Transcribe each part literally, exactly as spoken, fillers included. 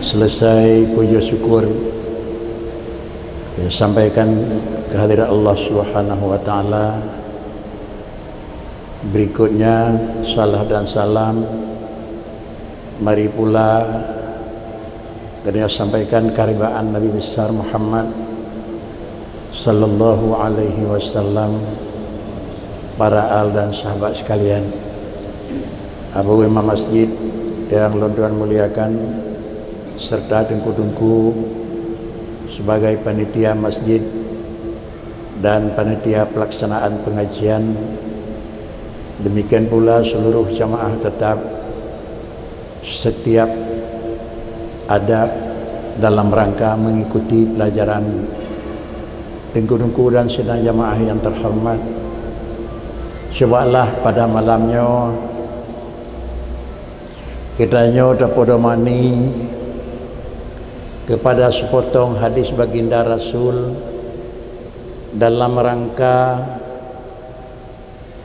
Selesai puja syukur saya sampaikan kehadirat Allah Subhanahu wa Taala. Berikutnya, salah dan salam mari pula keuneuk sampaikan keharibaan Nabi Besar Muhammad sallallahu alaihi wasallam, para al dan sahabat sekalian. Abu Imam Masjid yang lôn tuan muliakan, serta teungku-teungku sebagai panitia masjid dan panitia pelaksanaan pengajian, demikian pula seluruh jamaah tetap setiap ada dalam rangka mengikuti pelajaran teungku-teungku dan sidang jamaah yang terhormat. Cobalah pada malam nyoe geutanyoe tapedomani kepada sepotong hadis Baginda Rasul dalam rangka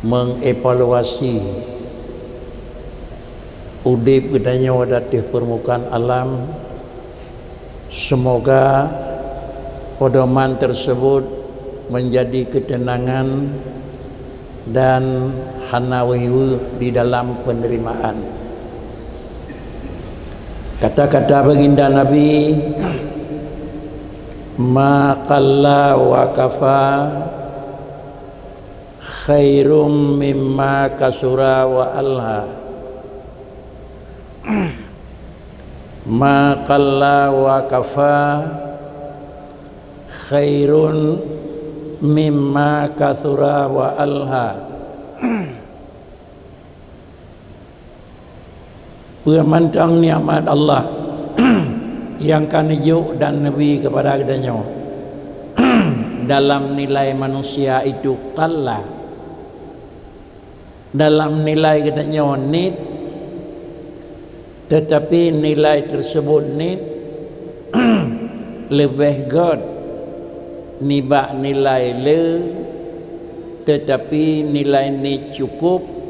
mengevaluasi udeb geutanyoe di ateueh permukaan alam. Semoga pedoman tersebut menjadi ketenangan dan hana weueh-weueh di dalam penerimaan. Kata-kata Baginda Nabi, "Ma qalla wa kafa khairun mimma kasura wa alha." Ma qalla wa kafa khairun mimma kasura wa alha. Peue mantong nikmat Allah nyang ka neujok dan neubri keupada geutanyoe dalam nilai manusia itu qalla. Dalam nilai geutanyoe niet, teutapi nilai teusebut niet leubeh gét nibak nilai le, teutapi nilai niet cukup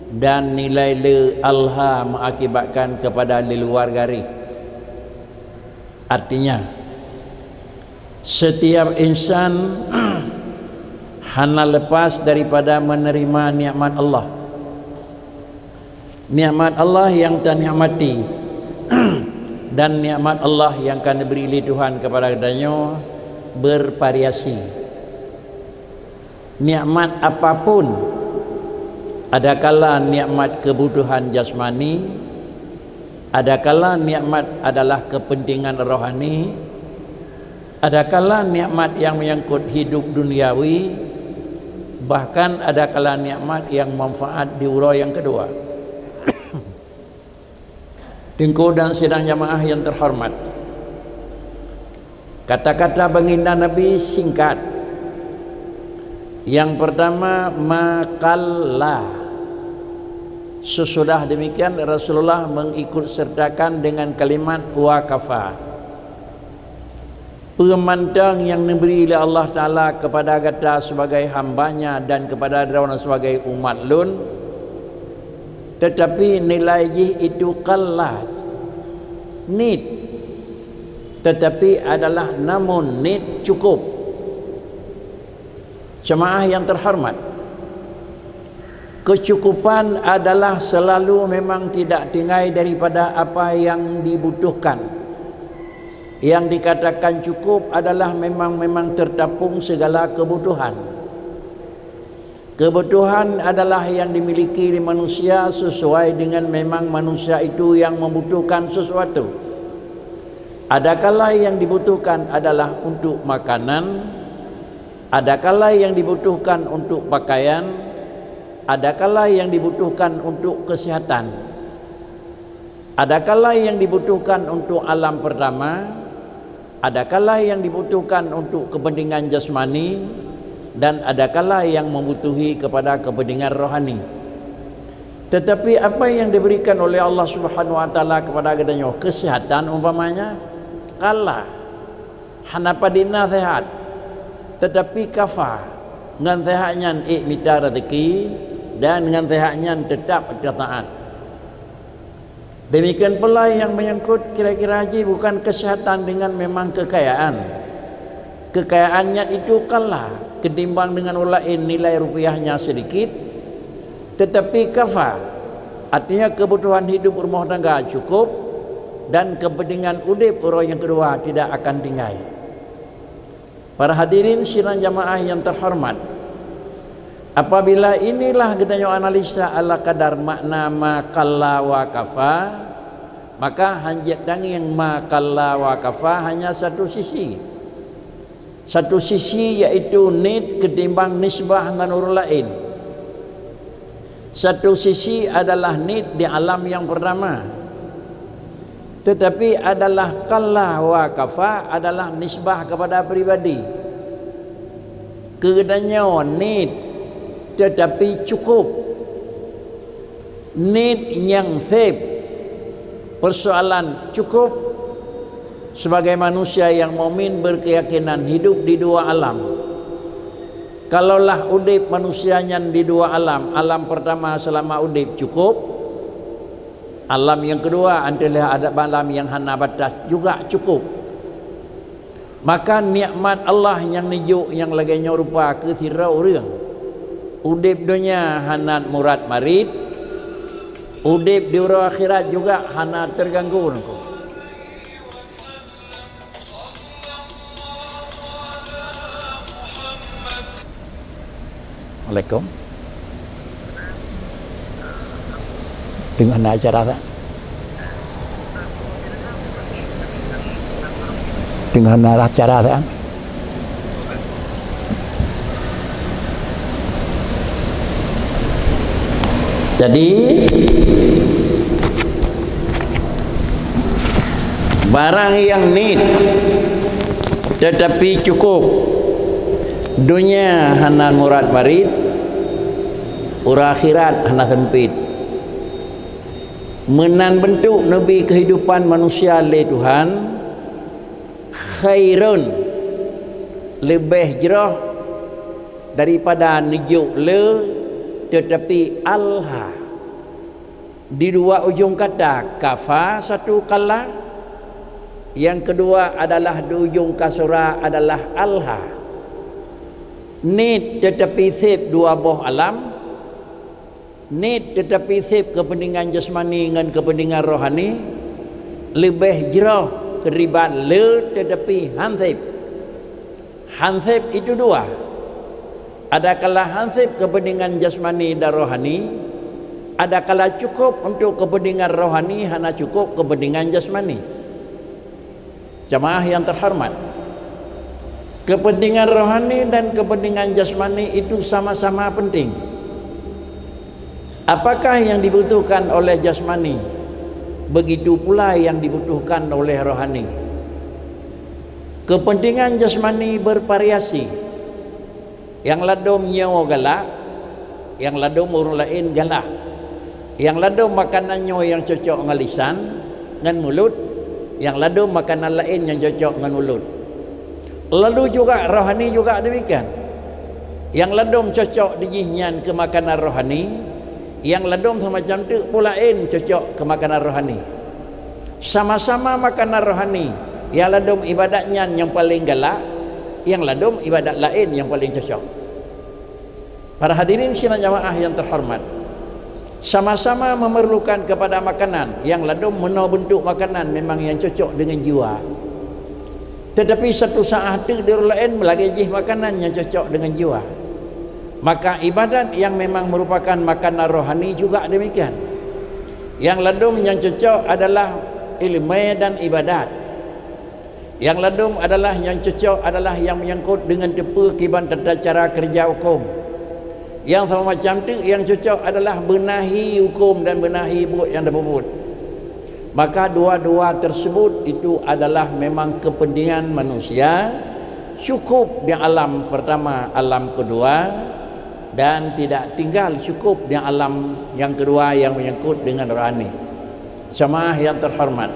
dan nilai le alha mengakibatkan kepada leuluar garéh. Artinya, setiap insan hana lepas daripada menerima nikmat Allah. Nikmat Allah nyang tanikmati dan nikmat Allah nyang ka neubri lé Tuhan keupada geutanyoe bervariasi. Nikmat apapun, adakala nikmat kebutuhan jasmani, adakala nikmat adalah kepentingan rohani, adakala nikmat nyang menyangkut hidup duniawi, bahkan adakala nikmat nyang manfaat di uroe nyang keudua. Teungku dan sidang jamaah yang terhormat, kata-kata Baginda Nabi singkat. Yang pertama, ma qalla. Sesudah demikian, Rasulullah mengikut sertakan dengan kalimat wa kafa. Peue mantong nyang neubri lé Allah Taala keupada gata sibagai hamba-Nya dan keupada droeneuh sibagai umat Lôn, teutapi nilai jih itu qalla, niet, teutapi adalah namun niet cukup. Jemaah yang terhormat, kecukupan adalah selalu memang tidak tinggai daripada apa yang dibutuhkan. Yang dikatakan cukup adalah memang-memang tertapung segala kebutuhan. Kebutuhan adalah yang dimiliki oleh manusia sesuai dengan memang manusia itu yang membutuhkan sesuatu. Adakala yang dibutuhkan adalah untuk makanan, adakala yang dibutuhkan untuk pakaian, adakala yang dibutuhkan untuk kesehatan, adakala yang dibutuhkan untuk alam pertama, adakala yang dibutuhkan untuk kepentingan jasmani, dan adakala yang membutuhi kepada kepentingan rohani. Tetapi apa yang diberikan oleh Allah Subhanahu wa Taala kepada geutanyoe, kesehatan umpamanya, qalla, hana padum na sehat, tetapi kafa, ngon sehat nyan ék mita rezeki, dan ngon sehat nyan tetap taat. Demikian pula yang menyangkut kira-kira jih bukan kesehatan dengan memang kekayaan. Kekayaan nyan itu qalla ketimbang dengan ureuëng laén nilai rupiahnya sedikit, tetapi kafa, artinya kebutuhan hidup rumah tangga cukup dan kepentingan udeb ureuëng yang kedua tidak akan tinggai. Para hadirin sidang jamaah yang terhormat, apabila inilah geutanyoe analisa ala kadar makna ma qalla wa kafa, maka hanjeuet tangieng ma qalla wa kafa hanya satu sisi. Satu sisi yaitu nit ketimbang nisbah ngon ureuëng laén. Satu sisi adalah nit di alam yang pertama. Tetapi adalah qalla wa kafa adalah nisbah kepada pribadi. Keugeutanyong nit tetapi cukup. Nit nyang seb. Persoalan cukup sebagai manusia yang mukmin berkeyakinan hidup di dua alam. Kalaulah udeb manusia nyan di dua alam, alam pertama selama udeb cukup, alam yang kedua adalah adab alam yang hana batas juga cukup. Maka nikmat Allah nyang neujok nyang lagée nyoe rupa keu sidroe ureuëng. Udeb donya hana murat marit, udeb di uroe akhirat juga hana terganggu. Assalamualaikum. Teungoh na acara tak? Teungoh na acara tak? Jadi, barang yang nit tetapi cukup, dunia hana murat marit, uroe akhirat hana sempit. Meunan bentuk neubi kehidupan manusia lé Tuhan, khairun, leubeh jroh daripada neujok le tetapi alha. Di dua ujong kata, kafa satu qalla, yang kedua adalah di ujong kasura adalah alha. Nit tetapi seb dua boh alam, nit tetapi seb kepentingan jasmani ngon kepentingan rohani, leubeh jroh keuriban le tetapi han seb. Han seb itu dua. Adakala han seb kepentingan jasmani dan rohani, adakala cukup untuk kepentingan rohani, hana cukup kepentingan jasmani. Jamaah yang terhormat, kepentingan rohani dan kepentingan jasmani itu sama-sama penting. Apakah yang dibutuhkan oleh jasmani, begitu pula yang dibutuhkan oleh rohani. Kepentingan jasmani bervariasi. Nyang ladom nyoe galak, nyang ladom ureuëng laén galak. Nyang ladom makanan nyoe nyang cocok ngon lisan, ngon mulut, nyang ladom makanan laén nyang cocok ngon mulut. Lalu juga rohani juga demikian. Nyang ladom cocok di jih nyan keu makanan rohani, nyang ladom seumacam teuk pula laén cocok keu makanan rohani. Sama-sama makanan rohani, nyang ladom ibadat nyan nyang paleng galak, nyang ladom ibadat laén nyang paleng cocok. Para hadirin sidang jamaah yang terhormat, sama-sama memerlukan kepada makanan, nyang ladom meunoe bentuk makanan memang nyang cocok dengan jiwa. Tetapi satu saat teuk di ureuëng laén lagée jih makanan nyang cocok dengan jiwa. Maka ibadat yang memang merupakan makanan rohani juga demikian. Nyang ladom nyang cocok adalah ileumé dan ibadat. Nyang ladom adalah nyang cocok adalah nyang menyangkut dengan teupeu kiban tata cara keureuja huköm. Nyang sama macam teuk nyang cocok adalah beunahi huköm dan beunahi buet nyang tapeubuet. Maka dua-dua tersebut itu adalah memang kepentingan manusia, cukup di alam pertama, alam kedua, dan tidak tinggal cukup di alam yang kedua yang menyangkut dengan rohani. Jamaah yang terhormat,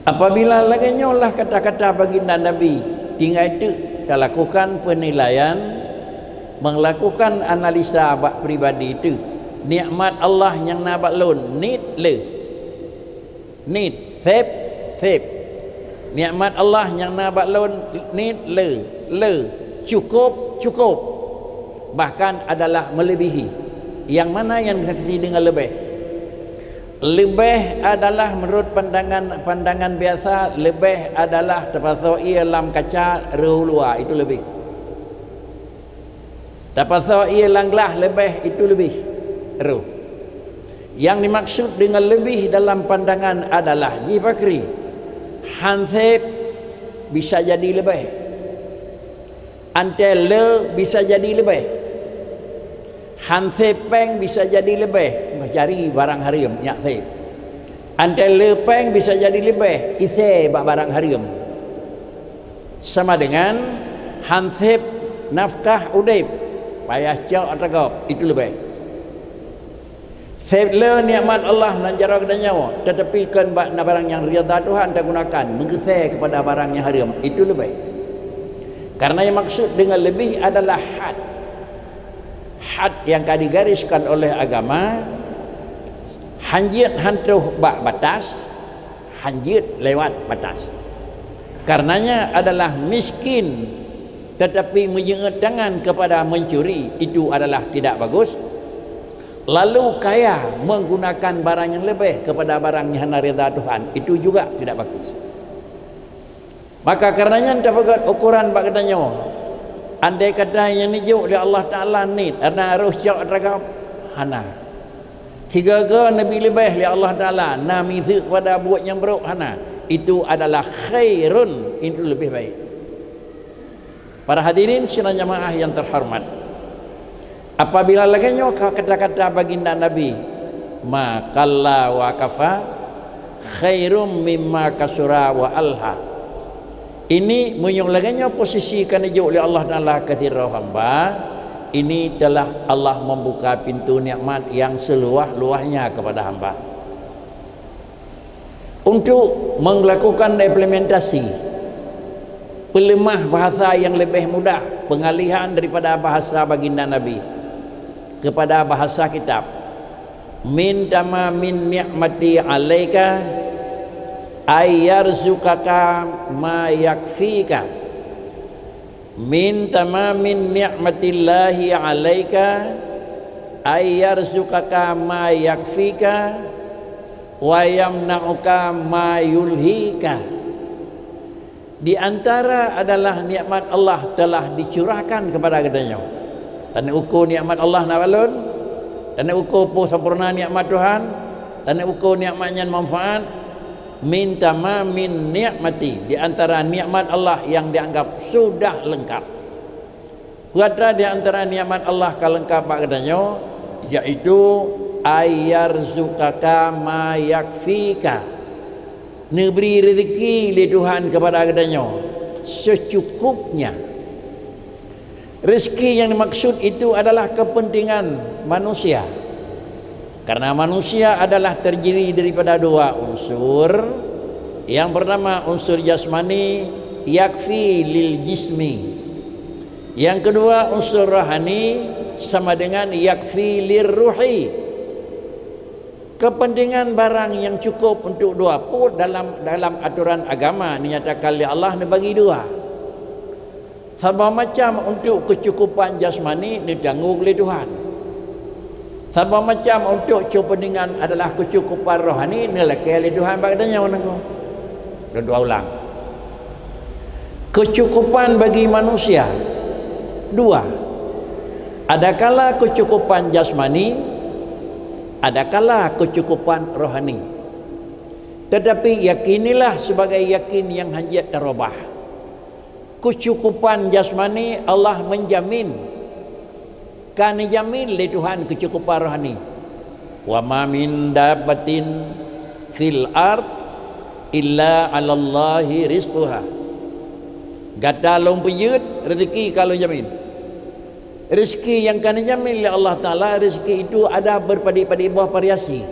apabila lagée nyoe lah kata-kata baginda Nabi, tinggai teuk talakukan penilaian, melakukan analisa bak pribadi teuk, nikmat Allah nyang na bak lôn nit le. Niet, seb, seb. Nikmat Allah nyang na bak lôn, niet, le, le, cukup, cukup. Bahkan adalah melebihi. Yang mana yang deteksi dengan lebih? Lebih adalah menurut pandangan, pandangan biasa, lebih adalah tapasoe ie lam kaca rhot luwa, itu lebih. Tapasoe ie lam glah lebih, itu lebih. Rhot. Yang dimaksud dengan lebih dalam pandangan adalah jih pakri. Han seb bisa jadi lebih. Antée le bisa jadi lebih. Han seb péng bisa jadi lebih. Mencari barang hareuem, nyak seb. Antée le péng bisa jadi lebih. Isée bak barang hareuem. Sama dengan han seb nafkah udeb, payah cok atagop, itu lebih. Seb le nikmat Allah nan jaroe geutanyoe, tetapi kon bak na barang nyang ridha Tuhan tagunakan, meugeusée kepada barang nyang hareuem, itu lebih. Karena yang maksud dengan lebih adalah had. Had yang ka digariskan oleh agama, hanjeuet han troh bak batas, hanjeuet lewat batas. Karenanya adalah miskin tetapi meujeuet tangan kepada mencuri, itu adalah tidak bagus. Lalu kaya menggunakan barang yang lebih kepada barang yang hana ridha Tuhan, itu juga tidak bagus. Maka karenanya tapeugét ukuran bak geutanyoe. Andai kata nyang neujok lé Allah Taala niet, hana rhot cok atagop, hana. Sigoe-goe neubi leubeh lé Allah Taala, na miseuk pada buet nyang brok, hana. Itu adalah khairun, itu lebih baik. Para hadirin sidang jamaah yang terhormat, apabila lagée nyoe ka kata-kata baginda Nabi, "Ma qalla wa kafa, khairum mimma kasura wa alha." Ini meunyoe lagée nyoe posisi ka neujok lé Allah Taala keu sidroe hamba, ini telah Allah membuka pintu nikmat yang seluah-luahnya kepada hamba. Untuk melakukan implementasi, peuleumah bahasa yang lebih mudah, pengalihan daripada bahasa baginda Nabi kepada bahasa kitab. "Min tamamin ni'mati 'alaika ay yarzuqaka ma yakfika." "Min tamamin ni'matillahi 'alaika ay yarzuqaka ma yakfika wa yamna'uka ma yulhika." Di antara adalah nikmat Allah telah dicurahkan kepada geutanyoe. Taneuuko nikmat Allah na bak lôn, taneuuko peue sampoereuna nikmat Tuhan, taneuuko nikmat nyan manfaat, "Min tamamin ni'mati", di antara nikmat Allah yang dianggap sudah lengkap. Peue atra di antara nikmat Allah ka lengkap bak geutanyoe, yaitu, "Ay yarzuqaka ma yakfika", neubri rezeki lé Tuhan kepada geutanyoe secukupnya. Rezeki yang dimaksud itu adalah kepentingan manusia. Karena manusia adalah terdiri daripada dua unsur. Yang pertama unsur jasmani, yakfi lil jismi. Yang kedua unsur rohani, sama dengan yakfi lir ruhi. Kepentingan barang yang cukup untuk dua pun dalam, dalam aturan agama dinyatakan lé Allah neubagi dua. Saboh macam untuk keucukupan jasmani neutanggong lé Tuhan. Saboh macam untuk kepentingan adalah keucukupan rohani neulakée lé Tuhan bak geutanyoe nanggroe. Dua-dua ulang. Keucukupan bagi manusia dua. Adakala keucukupan jasmani, adakala keucukupan rohani. Tetapi yakinilah sebagai yakin yang hanjeuet tarubah. Keucukupan jasmani Allah menjamin. Ka neujamin lé Tuhan keucukupan rohani. "Wa ma min dabbatin fil ard illa 'alallahi rizquha." Gata lôn peujeuet, rezeki ka lôn jamin. Rezeki nyang ka neujamin lé Allah Taala, rezeki itu ada berpadi-padi boh variasi.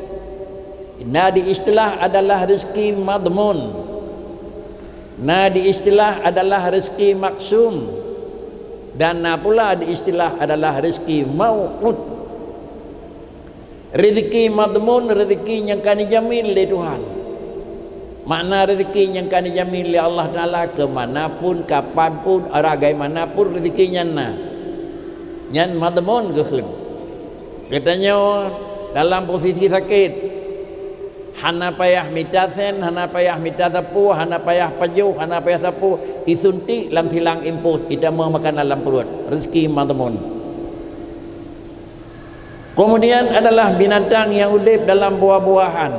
Na di istilah adalah rezeki madmun. Na di istilah adalah rezeki maksum. Dan na pula di istilah adalah rezeki mau'ud. Rezeki madmun, rezeki nyang ka neujamin lé Tuhan. Makna rezeki nyang ka neujamin lé Allah Taala keumanapun, kapanpun, bagaimana pun rezeki nyan na. Nyan madmun geukheun. Geutanyoe dalam posisi sakét, hana payah mita sen, hana payah mita sapeue, hana payah pajoh, hana payah sapeue, isuntik lam silang impus, itamong makanan lam pruet. Rezeki madmun. Keumudian adalah binatang nyang udeb dalam buah-buahan,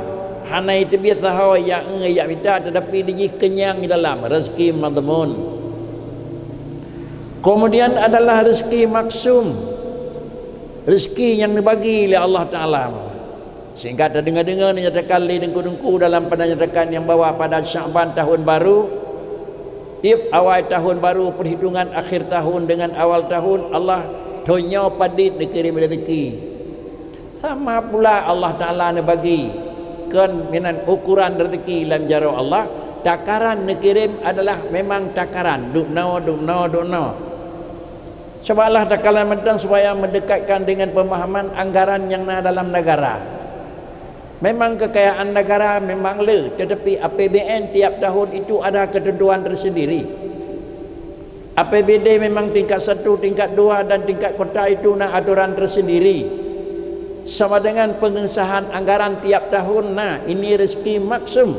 hana iteubiet sahoe, jak éue jak mita, teutapi dijih keunyang di dalam, rezeki madmun. Keumudian adalah rezeki maksum, rezeki nyang neubagi lé Allah Taala. Sehingga tadeungoe-deungoe neunyatakan lé teungku-teungku dalam peunyatakan nyang bahwa pada Sya'ban tahun baru, tiep awai tahun baru, perhitungan akhir tahun dengan awal tahun, Allah thon nyoe padit neukirém rezeki. Sama pula Allah Taala neubagi, kon meunan ukuran rezeki lam jaroe Allah, takaran neukirém adalah memang takaran, dubnoe, dubnoe, dubnoe. Cubalah takalon mantong supaya meudekatkan dengan pemahaman anggaran nyang na dalam negara. Memang kekayaan negara memang le, tetapi A P B N tiap tahun itu ada ketentuan tersendiri. A P B D memang tingkat satu, tingkat dua, dan tingkat kota itu na aturan tersendiri. Sama dengan pengesahan anggaran tiap tahun, nah, ini rezeki maksum.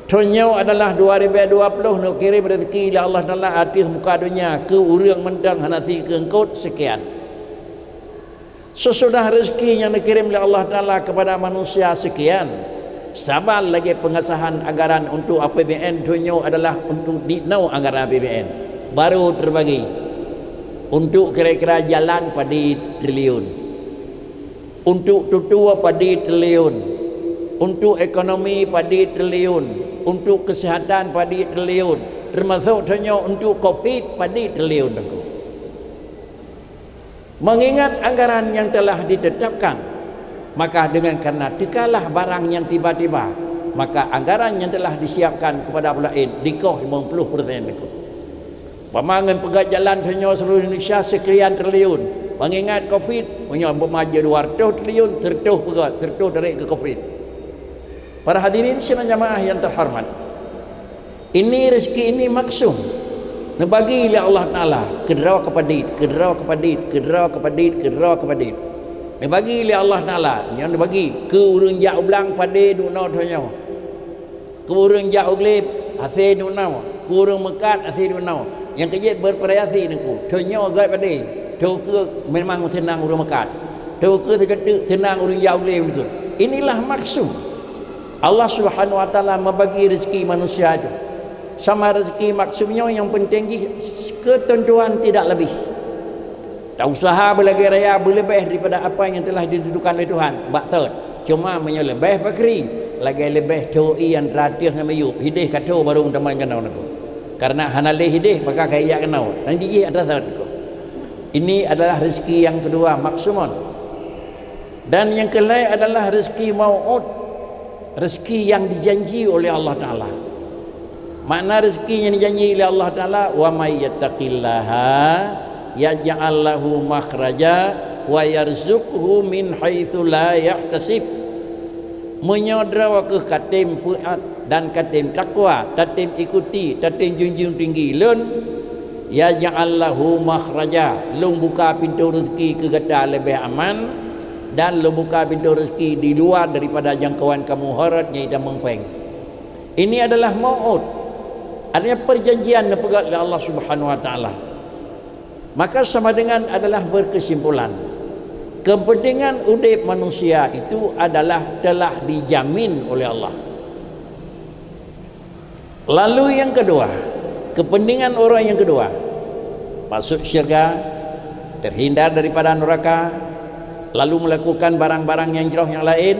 Thon nyoe adalah dua ribu dua puluh neukirém rezeki lé Allah Taala ateueh muka donya keu ureuëng mantong hana sikeungkot sekian. Sesudah rezeki nyang neukirém lé Allah Taala kepada manusia sekian, saban lagée pengesahan anggaran untuk A P B N thon nyoe adalah untuk dinoe anggaran A P B N. Baru terbagi. Untuk kira-kira jalan padit triliun. Untuk tutue padit triliun. Untuk ekonomi padit triliun. Untuk kesihatan padit triliun. Termasuk thon nyoe untuk covid padit triliun, Teungku. Mengingat anggaran yang telah ditetapkan, maka dengan karena teukalah barang yang tiba-tiba, maka anggaran yang telah disiapkan kepada pihak laén dikoh lima puluh persen, Teungku. Umpama ngon peugét jalan thon nyoe seluruh Indonesia sekian triliun, mengingat covid, meunyoe umpama jeuet dua ratus triliun, seratus peugét, seratus tarék keu covid. Para hadirin sidang jamaah yang terhormat, ini rezeki ini maksum neubagi lé Allah Taala, keudroe keu padit, keudroe keu padit, keudroe keu padit, keudroe keu padit. Neubagi lé Allah Taala, nyan neubagi keu ureuëng jak u blang padé dubnoe thon nyoe. Keu ureuëng jak u glé hasé dubnoe, keu ureuëng meukat hasé dubnoe. Nyang keu jeuet bervariasi, Teungku. Thon nyoe gét padé, thon keue memang seunang ureuëng meukat. Thon keue sigoe teuk seunang ureuëng jak u glé, Teungku. Inilah maksum. Allah Subhanahu wa Taala membagi rezeki manusia itu. Sama rezeki maksum nyoe nyang penting jih ketentuan tidak lebih. Tausaha beulagée raya beuleubeh daripada apa yang telah ditentukan oleh Tuhan bak thot. Cuma meunyoe leubeh pakri, lagée leubeh tho ié antara ateueh ngon miyueb, hideh ka tho baru meutamong keunoe, Teungku. Karena hana lé hideh, maka ka ijak keunoe. Dan jih atra thot, Teungku. Ini adalah rezeki yang kedua, maksumun. Dan nyang keulhée adalah rezeki mau'ud, rezeki nyang dijanji oleh Allah Taala. Makna rezeki nyang dijanji oleh Allah Taala, "Wa may yattaqillaha yaj'al lahu makhraja wa yarzuqhu min haitsu la yahtasib." Meunyoe droe kheueh ka tem peuat dan ka tem takwa, ka tem ikuti, ka tem junjung tinggi Lôn, yaj'al lahu makhraja, Lôn buka pintoe rezeki keu gata leubeh aman, dan Lôn buka pintoe rezeki di luwa daripada jangkauan kamoe harot nyang itamong péng. Ini adalah mau'ud, artinya perjanjian neupeugét lé Allah Subhanahu wa Taala. Maka sama dengan adalah berkesimpulan, kepentingan udeb manusia itu adalah telah dijamin oleh Allah. Lalu yang kedua, kepentingan orang yang kedua, masuk syurga, terhindar daripada neraka, lalu melakukan barang-barang yang jroh yang lain,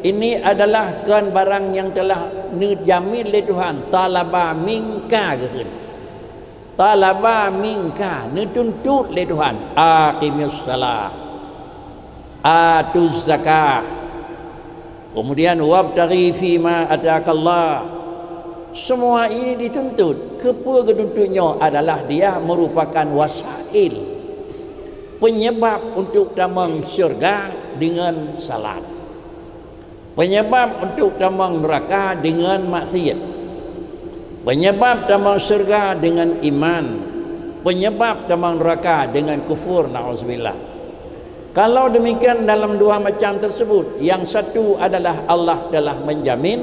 ini adalah kon barang yang telah neujamin lé Tuhan, talaba minka geukheun. Talaba minka, neutuntut lé Tuhan, aqimis shalah, atuz zakah, kemudian wabtaghi fima atakallah. Semua ini dituntut. Keupeue geutuntut nyoe adalah dia merupakan wasail, penyebab untuk tamong syurga dengan salat. Penyebab untuk tamong neraka dengan maksiat. Penyebab tamong syurga dengan iman. Penyebab tamong neraka dengan kufur, na'udzubillah. Kalau demikian, dalam dua macam tersebut, yang satu adalah Allah telah menjamin,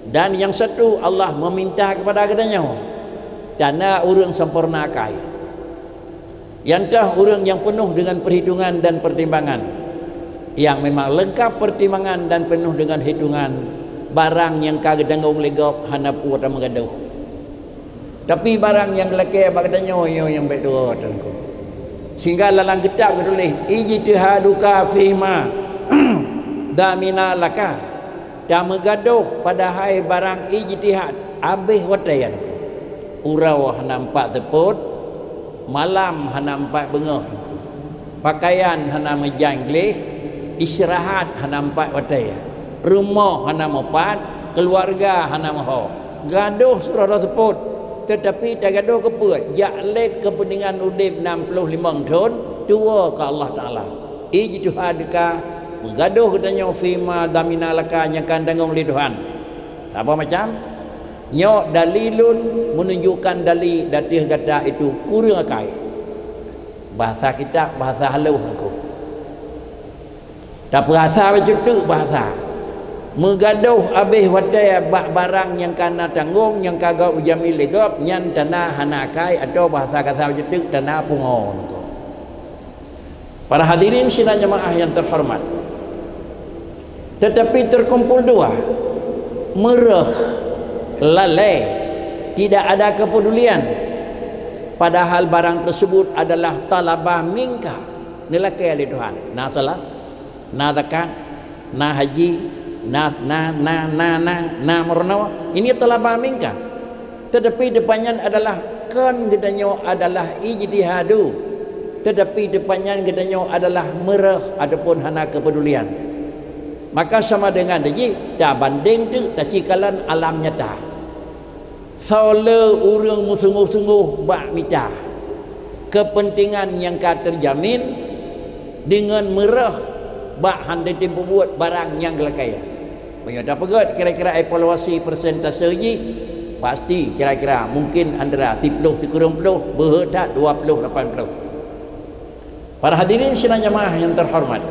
dan yang satu Allah meminta kepada geutanyoe. Tanda ureuëng sempurna akai. Nyang toh ureuëng nyang peunoh deungon peuhitungan dan peutimbangan, nyang memang leungkab peutimbangan dan peunoh deungon hitungan, barang nyang ka geutanggong lé gob hana peue tameugadôh. Tapi barang nyang geulakée bak geutanyoe nyoe nyang bék dua teungku. Sehingga lam kitab geutuléh, "Ijtihaduka fima damina laka." Tameugadôh padahai barang ijtihad abéh watée nyan. Uroe hana meupat teupôt, malam hana meupat beungoh. Pakaian hana meujan gleh, istirahat hana meupat watée. Rumoh hana meupat, keuluwarga hana meuho. Gadôh sidroe-droe seupôt, teutapi tagadôh keupeue? Jak lét keupeuntengan udeb nam ploh limong thon, tuwoe keu Allah Taala. Ijtihad ka meugadôh geutanyoe fima damina laka nyang ka tanggong lé Tuhan. Saboh macam, nyoe dalilun menunjukkan dali ateueh gata itu kureueng akai. Bahasa kitab, bahasa halôh nyan. Tapeurasa bacut teuk bahasa. Meugadôh abéh watée bak barang nyang ka na tanggong, nyang ka gob jamin lé gob, nyan tanda hana akai, atawa bahasa kasa bacut teuk tanda pungo. Para hadirin sidang jamaah yang terhormat, tetapi terkumpul dua, meureuh, lalée, tidak ada kepedulian, padahal barang tersebut adalah talaba minka, neulakée lé Tuhan. Na salat, na zakat, na haji, na, na, na, na, na, na meurunoe, ini talaba minka. Tetapi depan nyan adalah kon geutanyoe adalah ijtihadu, tetapi depan nyan geutanyoe adalah meureuh ataupun hana kepedulian. Maka sama dengan jih tabandeng teuk tacikalon alam nyata. Soe le ureuëng meusunggoh-sunggoh bak mita keupeuntengan nyang ka teujamin deungon meureuh bak hana tem peubuet barang nyang geulakée. Meunyoe tapeugét kira-kira evaluasi persentase jih, pasti kira-kira mungkin antara siploh sikureueng ploh, beuheuet that dua ploh lapan ploh. Para hadirin sidang jamaah yang terhormat,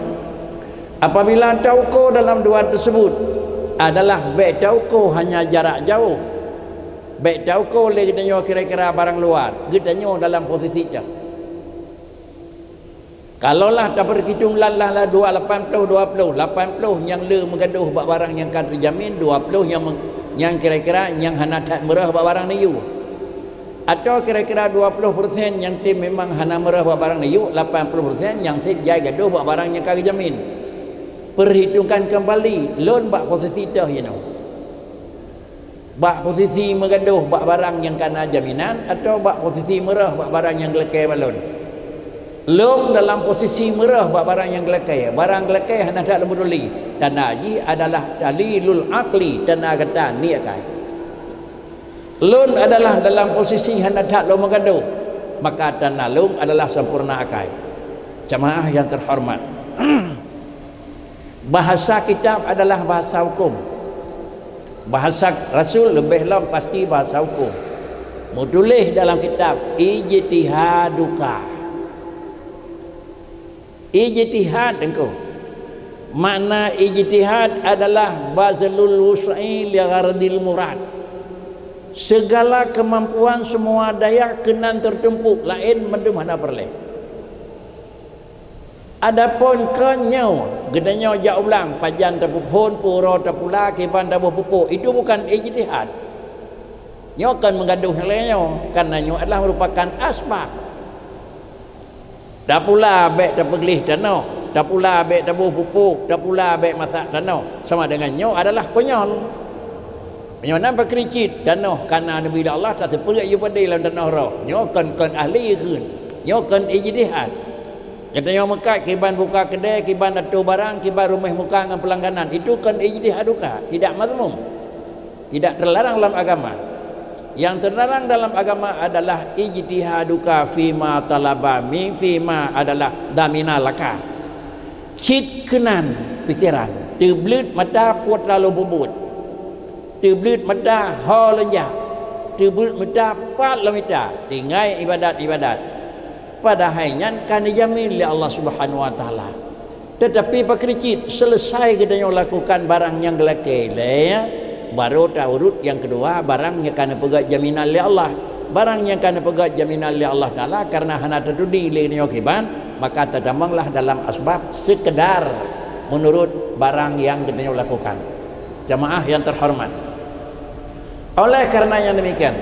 apabila tauko dalam dua tersebut adalah bék tauko hanya jarak jauh, bék tauko lé geutanyoe kira-kira barang luar, geutanyoe dalam posisi teuh. Kalaulah tapeurhitong lam lah, lah dua lapan ploh, dua ploh, lapan ploh nyang le meugadôh bak barang nyang ka teujamin, dua ploh nyang meng-, nyang kira-kira nyang hana that meureuh bak barang neuyue. Atawa kira-kira dua ploh persen nyang tem memang hana meureuh bak barang neuyue, lapan ploh persen nyang sép jai gadôh bak barang nyang ka geujamin. Peurhitongkan keumbali, lôn bak posisi teuh inoe. Bak posisi meugadôh bak barang nyang ka na jaminan, atawa bak posisi meureuh bak barang nyang geulakée bak lôn? Lôn dalam posisi meureuh bak barang nyang geulakée. Barang geulakée hana that lôn peuduli. Tanda jih adalah dalilul aqli, tanda gata ni akai. Lôn adalah dalam posisi hana that lôn meugadôh, maka tanda lôn adalah sempurna akai. Jamaah yang terhormat, bahasa kitab adalah bahasa hukum. Bahasa Rasul leubeh lom pasti bahasa hukum. Meutuléh dalam kitab, "Ijtihaduka." Ijtihad engkau. Makna ijtihad adalah bazlul wus'i li ghardil murad. Segala kemampuan, semua daya keunan teutumpôk, laén mandum hana peureulée. Adapun kon nyoe, geutanyoe jak u blang, pajan tapeuphon, peue uroe tapula, kiban taboh pupuk, itu bukan ijtihad. Nyoe kon meugadôh nyang lagée nyoe, karena nyoe adalah merupakan asbab. Tapula bék tapeugleh tanoh, tapula bék taboh pupuk, tapula bék masak tanoh, sama dengan nyoe adalah konyol. Meunyoe na peukricit tanoh kana neubi lé Allah, tateupeue yue padé lam tanoh roh. Nyoe kon, kon ahli kheun. Nyoe kon ijtihad. Geutanyoe meukat kiban buka keudè, kiban atô barang, kiban rumoh muka ngon peulangganan. Itu kon ijtihad buka, tidak mazmum. Tidak terlarang dalam agama. Yang terlarang dalam agama adalah ijtihaduka fima talaba min fima adalah damina laka. Cit keunan pikiran. Teubleuet mata putra lôn peubuet. Teubleuet mata ho lôn jak. Teubleuet mata pat lôn mita. Tinggai ibadat-ibadat. Padahai nyan ka neujamin lé Allah Subhanahu Wa Taala. Tetapi pakri cit, selesai geutanyoe lakukan barang nyang geulakée ilée, baru taurut nyang keudua, barang nyang ka neupeugét jaminan lé Allah. Barang nyang ka neupeugét jaminan lé Allah Taala karena hana tatudi lé geutanyoe kiban, maka tatamonglah dalam asbab sekedar menurut barang nyang geutanyoe lakukan. Jamaah yang terhormat, oleh karena yang demikian,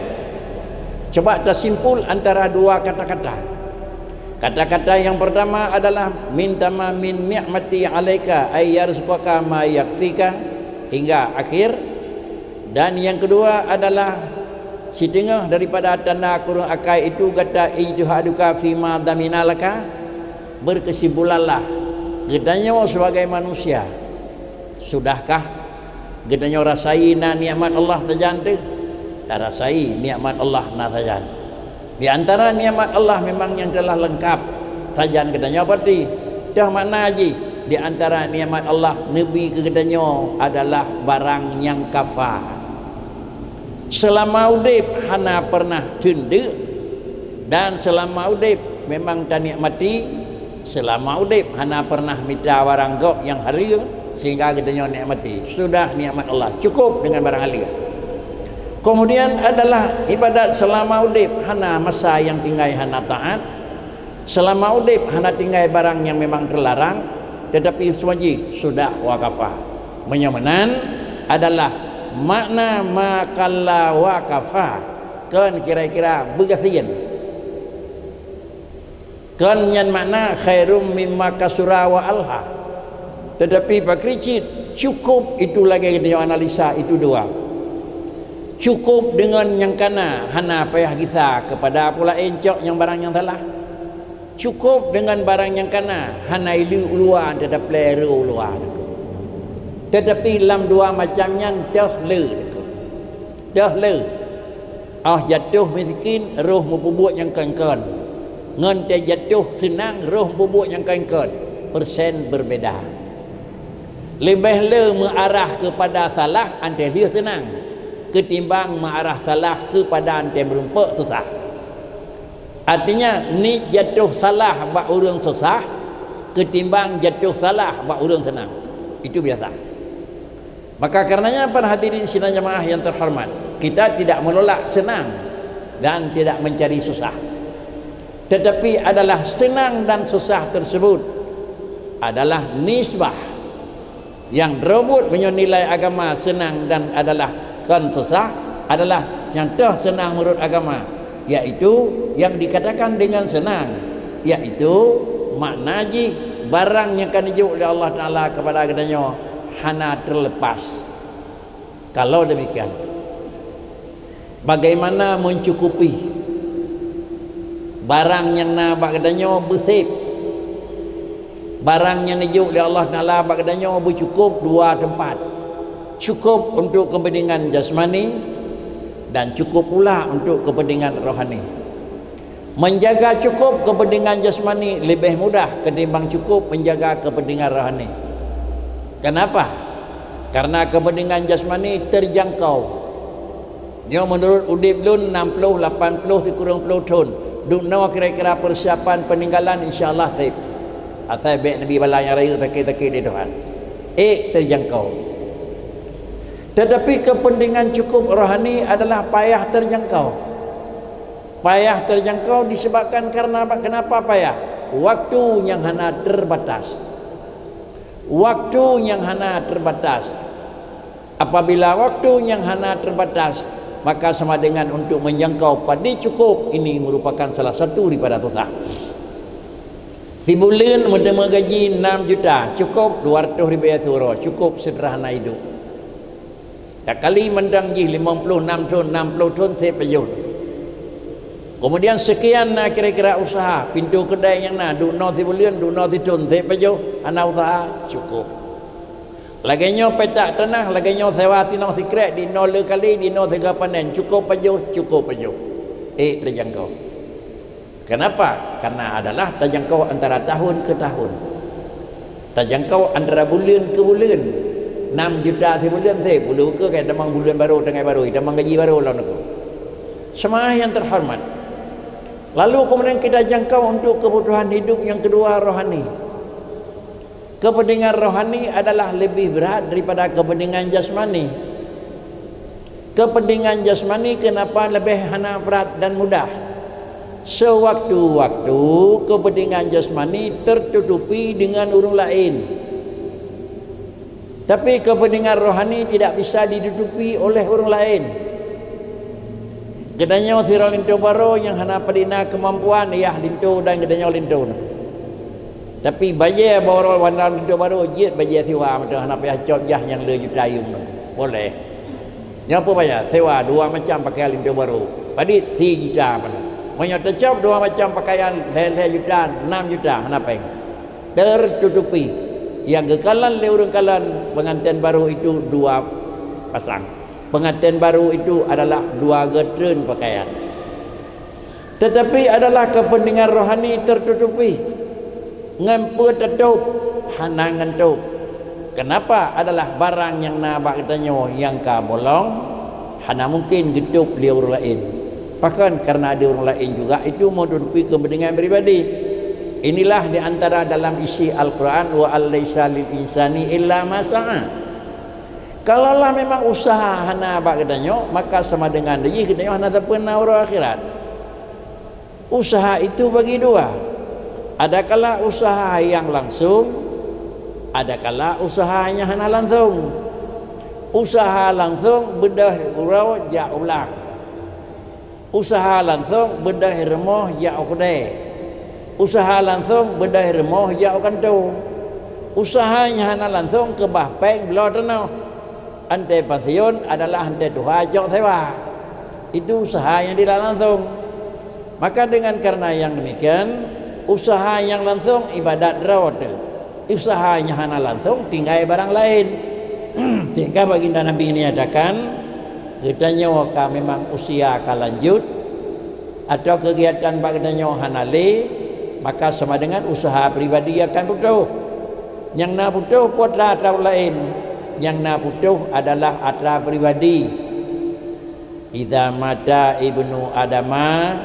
coba tasimpul antara dua kata-kata. Kata-kata yang pertama adalah, "Min tamamin ni'mati 'alaika ay yarzuqaka ma yakfika," hingga akhir. Dan yang kedua adalah, "Siteungoh daripada tanda kureueng akai itu gata ijtihaduka fima damina laka." Berkesimpulanlah, geutanyoe sebagai manusia, sudahkah geutanyoe rasai na nikmat Allah sajan teuh? Tarasai nikmat Allah na sajan. Di antara nikmat Allah memang nyang telah lengkap, sajan geutanyoe pati. Toh makna jih, di antara nikmat Allah neubi keu geutanyoe adalah barang nyang kafa. Seulama udeb hana pernah teundeuk, dan seulama udeb memang tanikmati. Seulama udeb hana pernah mita barang gob nyang haleue, sehingga geutanyoe nikmati. Sudah nikmat Allah, cukup dengan barang haleue. Kemudian adalah ibadat seulama udeb hana masa nyang tinggai hana taát. Seulama udeb hana tinggai barang nyang memang teularang, tetapi seumajih sudah wakafa. Meunyoe meunan adalah makna ma qalla wa kafa, kon kira-kira beugasien. Kon nyan makna khairum mimma kasura wa alha. Tetapi pakri cit, cukup itu lagée geutanyoe analisa itu dua. Cukup deungon nyang kana, hana payah gisa keupada peue laén cok nyang barang nyang salah. Cukup deungon barang nyang kana, hana ileuek u luwa, teudaplé ru u luwa. Tetapi lam dua macam nyan toh le, toh le. Oh jatuh miskin, roh meupubuet nyang kon-kon. Ngon teuh jatuh seunang, roh meupubuet nyang kon-kon. Persen berbeda. Leubeh le meuarah keupada salah, antée lheueh seunang, ketimbang meuarah salah keupada antée meurumpok susah. Artinya, ni jatuh salah bak ureuëng susah ketimbang jatuh salah bak ureuëng seunang. Itu biasa. Maka karenanya, para hadirin sidang jamaah yang terhormat, kita tidak menolak senang dan tidak mencari susah. Tetapi adalah senang dan susah tersebut adalah nisbah. Nyang robot meunyoe nilai agama senang dan adalah kon susah adalah nyang toh senang menurut agama, yaitu yang dikatakan dengan senang, yaitu makna jih barang nyang ka neujok lé Allah Taala kepada geutanyoe hana terlepas. Kalau demikian, bagaimana mencukupi barang nyang na bak geutanyoe beuseb? Barang nyang neujok lé Allah Taala bak geutanyoe beucukup dua teumpat. Cukup untuk kepentingan jasmani dan cukup pula untuk kepentingan rohani. Menjaga cukup kepentingan jasmani lebih mudah ketimbang cukup menjaga kepentingan rohani. Kenapa? Karena kepentingan jasmani terjangkau. Nyoe menurut udeb lôn enam puluh, lapan puluh, sikureueng puluh thon. Dum noe kira-kira persiapan peninggalan, insya Allah seb. Asai bék neubi bala nyang rayeuk sakét-sakét di Tuhan. Eh, terjangkau. Tetapi kepentingan cukup rohani adalah payah terjangkau. Payah terjangkau disebabkan karena apa? Kenapa payah? Waktu nyang hana terbatas. Waktu nyang hana terbatas. Apabila waktu nyang hana terbatas, maka sama dengan untuk menjangkau padi cukup, ini merupakan salah satu daripada susah. Sibuleuen meuteumé gaji enam juta, cukup dua ratus ribu euro, cukup sederhana hidup. Takali mantong jih limong puluh enam thon, enam puluh thon seb pajoh. Kemudian sekian na kira-kira usaha, pintoe keudai nyang na, dum noe sibuleuen, dum noe sithon seb pajoh, hana usaha, cukup. Lagée nyoe petak tanah, lagée nyoe sewa tinoh sikrek, di noe le kali, di noe siga panen, cukup pajoh, cukup pajoh. Eh, terjangkau. Kenapa? Karena adalah tajangkau antara tahun ke tahun. Tajangkau antara buleuen ke buleuen. Enam juta sibuleuen, sép, bulu ke, kayak tamong buleuen baru, tanggai baru, tamong gaji baru lom aku. Jemaah yang terhormat, lalu kemudian kita jangkau untuk kebutuhan hidup yang kedua, rohani. Kepentingan rohani adalah lebih berat daripada kepentingan jasmani. Kepentingan jasmani kenapa lebih hana berat dan mudah? Sewaktu-waktu kepentingan jasmani tertutupi dengan ureuëng laén. Tapi kepentingan rohani tidak bisa ditutupi oleh ureuëng laén. Geutanyoe sidroe linto barô nyang hana padum na keumampuan, yah linto dan geutanyoe linto na. Tapi bajée barô, wanda linto barô, jeuet bajée sewa mantong, hana payah cop, jah nyang le juta yuem na. Boleh. Nyoe peue bajée? Sewa dua macam pakaian linto barô. Padit si juta mana. Meunyoe teucop dua macam pakaian, lhée-lhée juta, enam juta, hana péng. Tertutupi. Nyang geukalon lé ureuëng kalon, pengantin baru itu dua pasang. Pengantin baru itu adalah dua geutreun pakaian. Tetapi adalah kepentingan rohani tertutupi. Ngon peue teutôb? Hana ngon tôb. Kenapa? Adalah barang nyang na bak geutanyoe nyang ka bolong, hana mungkin geutôb lé ureuëng laén. Pakon? Karena di ureuëng laén juga itu menutupi kepentingan pribadi. Inilah di antara dalam isi Al-Quran, "Wa an laisa lil insani illa ma sa'a." Kalaulah memang usaha hana bak geutanyoe, maka sama dengan jih geutanyoe hana tapeuna uroe akhirat. Usaha itu bagi dua. Adakala usaha nyang langsung, adakala usaha nyang hana langsung. Usaha langsung beudôh uroe jak u blang. Usaha langsung beudôh rumoh jak u keudè. Usaha langsung beudôh rumoh jak u kantô. Usaha nyang hana langsung keubah péng bloe tanoh. Anté pensiun adalah anté tuha cok sewa. Itu usaha nyang tidak langsung. Maka dengan karena yang demikian, usaha nyang langsung ibadat droe teuh. Usaha nyang hana langsung tinggai barang laén. Sehingga baginda Nabi menyatakan, geutanyoe ka memang usia ka lanjut, atau kegiatan bak geutanyoe hana lé, maka sama dengan usaha pribadi akan putôh. Nyang na putôh peue atra-atra ureuëng laén, nyang na putôh adalah atra pribadi. "Idza mata ibnu Adama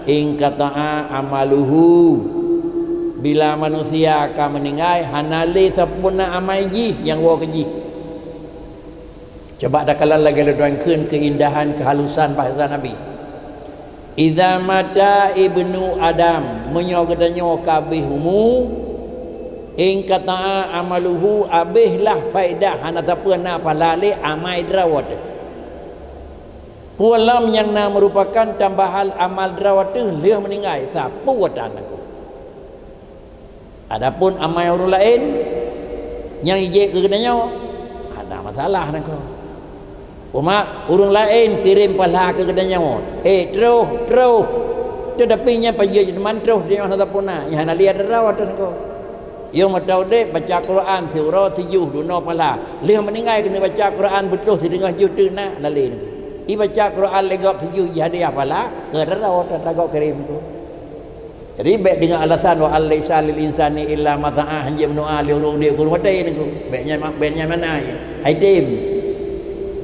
inqata'a amaluhu." Bila manusia ka meuninggai, hana lé sapeue na amai jih nyang woe keu jih. Coba takalon lagée lôn tuan kheun keuindahan, keuhalusan bahasa Nabi. "Idza mata ibnu Adam," meunyoe geutanyoe ka abéh umu, "inqata'a amaluhu," abéh lah faedah, hana sapeue na pahala lé amai droe teuh. Peue lom nyang na meurupakan tambahan amal droe teuh lheueh meuninggai, sapeue tan nangku. Adapun amai ureuëng laén nyang ijék keu geutanyoe, hana masalah nangku. Umat ureuëng laén kirém pahala keu geutanyoe, éh, troh, troh. Teutapi nyan pajoh jeuet man troh, nyoe hana sapeue na, nyan hana lé atra droe teuh nangku. Yoh mata udeb baca Quran siuroe sijuh dunoe pahala. Lheueh meuninggai keuneuk baca Quran beutôi sideungoh juh teuk na, hana lé nangku. Ibaca Quran lé gob sijuh jih hadiah pahala, keu atra droe teuh tagob kirém nangku. Jadi bék deungon alasan, "Wa an laisa lil insani illa ma sa'a," hanjeuet meudoa lé ureuëng udeb keu ureuëng maté nangku. Bék nyan, bék nyan makna jih. Hai tem.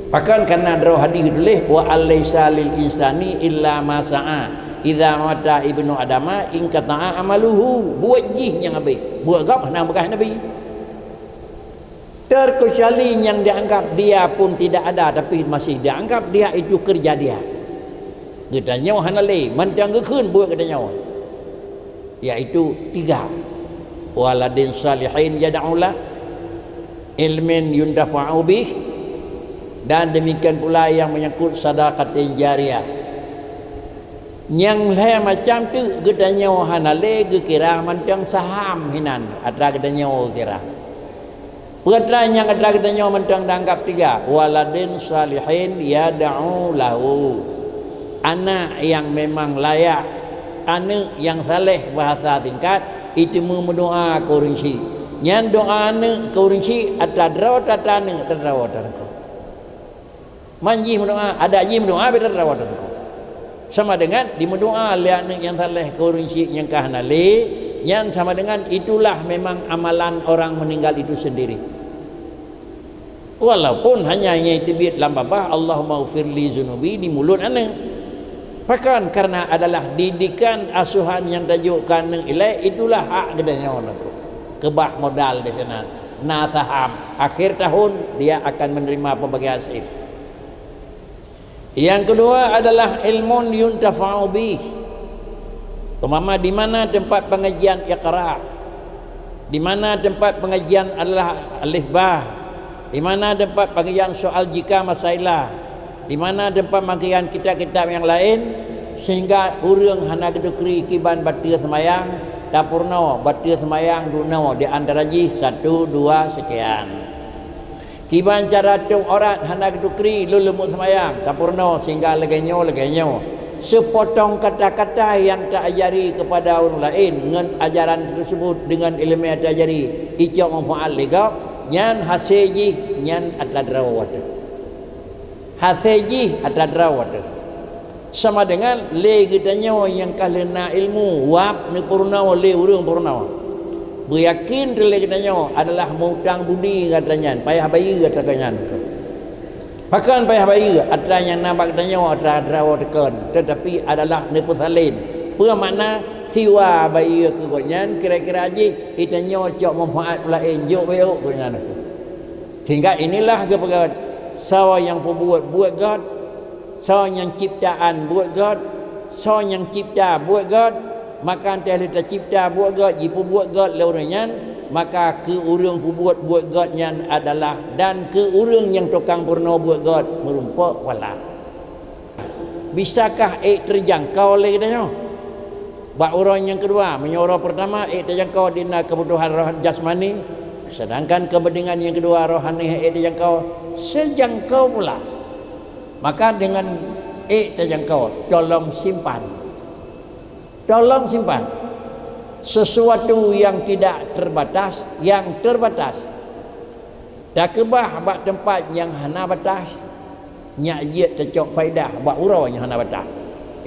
Pakon? Karena droe hadis geutuléh, "Wa an laisa lil insani illa ma sa'a. Idza mata ibnu Adama inqata'a amaluhu." Buet jih nyang abéh. Buet gob hana beugah Nabi. Terkecuali nyang dianggap dia pun tidak ada, tapi masih dianggap dia itu kerja dia. Geutanyoe hana lé, mantong geukheun buet geutanyoe. Yaitu tiga. Waladin salihin yad'u lah, ilmin yuntafa'u bih, dan demikian pula yang menyangkut sadaqatin jariyah. Nyang lhée macam teuk geutanyoe hana lé geukira mantong saham hinan atra geutanyoe geukira. Peue atra nyang atra geutanyoe mantong dianggap tiga, waladin salihin yad'u lahu. Anak nyang memang layak, aneuëk nyang saleh, bahasa singkat, iteumé meudoa keu ureuëng syiek. Nyan doa aneuëk keu ureuëng syiek atra droe teuh, atra aneuëk atra droe teuh. Man jih meudoa, adak jih meudoa, beda rawat teungku. Sama dengan dimeudoa lé aneuëk nyang saleh keu ureuëng syiek nyang ka hana lé, nyan sama dengan itulah memang amalan orang meninggal itu sendiri. Walaupun hanya nyang teubiet lam babah, "Allahummaghfirli dzunubi" di mulut aneuk. Pakon? Karena adalah didikan asuhan nyang tajok keu aneuk ilée, itulah hak geutanyoe nangku. Keubah modal di sinan. Na saham, akhir tahun dia akan menerima pembagian hasil. Yang kedua adalah ilmun yuntafa'u bih. Umpama di mana tempat pengajian Iqra, di mana tempat pengajian adalah Alif Ba, di mana tempat pengajian soal jika masailah, di mana tempat pengajian kitab-kitab yang lain, sehingga ureuëng hana geutukri kiban bateue seumayang, tapeurunoe bateue seumayang dunoe di antara jih satu, dua, sekian. Kiban cara tôb aurat hana geutukri lôn leumbot seumayang, tapeurunoe sehingga lagée nyoe, lagée nyoe. Seupotong kata-kata nyang ta-ajari keupada ureuëng laén ngon ajaran teuseubut deungon iéleumé ta-ajari, icok manfaat lé gob, nyan hasé jih nyan atra droe watée. Hasé jih atra droe watée. Sama dengan lé geutanyoe nyang ka lheueh na ilmu, wab neupeurunoe lé ureuëng peurunoe. Beuyakin lé geutanyoe adalah meu-utang budi gata nyan, payah bayeue atra nyan. Pakon payah bayeue? Atra nyang na bak geutanyoe atra droe teukeuen, tetapi adalah neupeusalin. Peue makna siwa bayeue keu gobnyan, kira-kira jih geutanyoe cok manfaat laén jok bayeue gobnyan. Sehingga inilah geupeugah, soe nyang peubuet buet gét, soe nyang ciptaan buet gét, soe nyang cipta buet gét, maka teuh lé tacipta buet gét, jipeubuet gét lé ureuëng nyan, maka keu ureuëng peubuet buet gét nyan adalah dan keu ureuëng nyang tukang peurunoe buet gét meurumpok wala. Bisakah ék teujangkau lé geutanyoe? Bak uroe nyang keudua, meunyoe uroe peurtama ék teujangkau dina keubutuhan roh jasmani, seudangkan keupeuntengan nyang keudua rohani ék teujangkau, seujangkau pula. Maka deungon ék teujangkau, tolong simpan. Tolong simpan sesuatu yang tidak terbatas, yang terbatas. Takeubah bak teumpat nyang hana batas, nyak jeuet tacok faedah bak uroe nyang hana batas.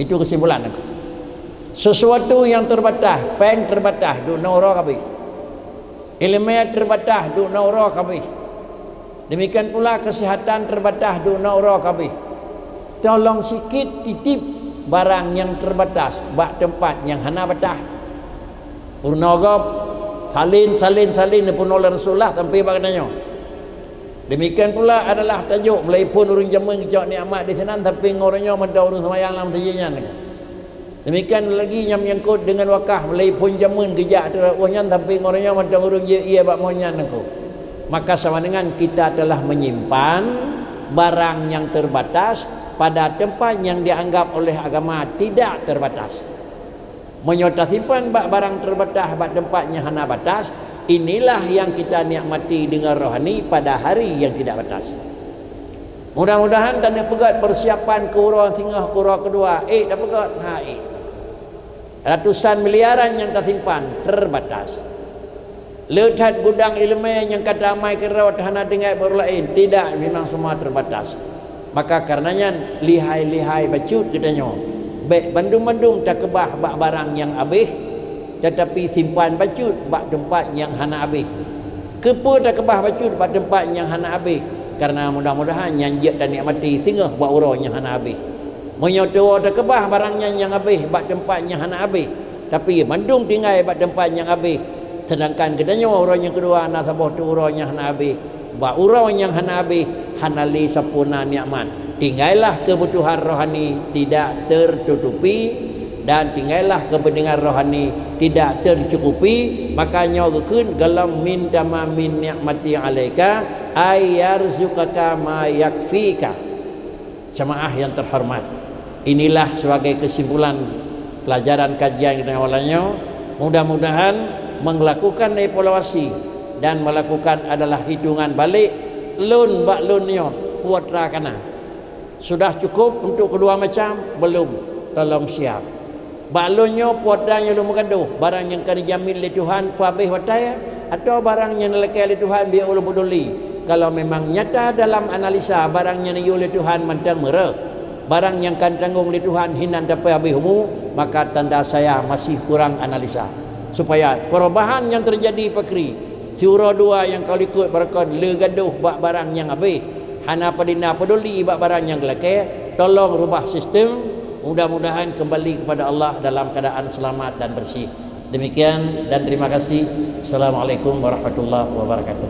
Itu kesimpulan aku. Sesuatu yang terbatas, péng terbatas, duek ngon uroe ka abéh. Iéleumé terbatas, duek ngon uroe ka abéh. Demikian pula kesehatan terbatas, duek ngon uroe ka abéh. Tolong sikit titip barang nyang terbatas bak teumpat nyang hana batas. Peurunoe gob, salin, salin, salin, neupeurunoe lé Rasulullah sampai bak geutanyoe. Demikian pula adalah tajok meulaie phon ureuëng jameun geucok nikmat di sinan, tapi ngon uroe nyoe mantong ureuëng seumayang lam masjid nyan. Demikian lagi nyang menyangkut deungon wakaf, meulaie phon jameun geujak ateueh nyan, tapi ngon uroe nyoe mantong ureuëng jeuet ié bak mon nyan nangku. Maka sama dengan kita telah menyimpan barang yang terbatas pada tempat yang dianggap oleh agama tidak terbatas. Meunyoe tasimpan bak barang terbatas bak teumpat nyang hana batas, inilah yang kita nikmati deungon rohani pada hari yang tidak batas. Mudah-mudahan taneuk peugét persiapan keu uroe singoh keu uroe keudua, ék tapeugét, ha ék. Ratusan miliaran nyang tasimpan terbatas. Le that gudang iéleumé nyang ka taamai keudroe hana tinggai bak ureuëng laén, tidak, memang semua terbatas. Maka kareuna nyan, lihai-lihai bacut geutanyoe, bék bandum-bandum takeubah bak barang nyang abéh, tetapi simpan bacut bak teumpat nyang hana abéh. Keupeue takeubah bacut bak teumpat nyang hana abéh? Kareuna mudah-mudahan nyan jeuet tanikmati singoh bak uroe nyang hana abéh. Meunyoe tuwoe takeubah barang nyan nyang abéh bak teumpat nyang hana abéh, tapi mandum tinggai bak teumpat nyang abéh, seudangkan geutanyoe uroe nyang keudua na saboh teuk uroe nyang hana abéh. Bak uroe nyang hana abéh, hana lé sapeue na nikmat. Tingailah keubutuhan rohani tidak tertutupi, dan tingailah keupeuntengan rohani tidak tercukupi. Maka nyoe geukheun, "Galam min tamamin nikmati alaika, ay yarzuqaka ma yakfika." Jamaah yang terhormat, inilah sebagai kesimpulan pelajaran kajian kita malam nyoe. Mudah-mudahan melakukan evaluasi dan melakukan adalah hitungan balik, lôn bak lôn nyoe putra kana. Sudah cukup untuk kedua macam? Belum. Tolong siap. Bak lôn nyoe putra nyang lôn meugadoh, barang nyang ka dijamin lé Tuhan peuhabéh watée, atawa barang nyang neulakée lé Tuhan biôh ulôn peuduli. Kalau memang nyata dalam analisa barang nyang neuyue lé Tuhan mantong meureuh, barang nyang ka neutanggong lé Tuhan hinan tapeuhabéh umu, maka tanda saya masih kurang analisa. Supaya perubahan yang terjadi pakri, Siuroe dua nyang ka likot barokon le gadoh bak barang nyang habéh, hana padina paduli bak barang nyang geulakée, tolong rubah sistem. Mudah-mudahan kembali kepada Allah dalam keadaan selamat dan bersih. Demikian dan terima kasih. Assalamualaikum warahmatullahi wabarakatuh.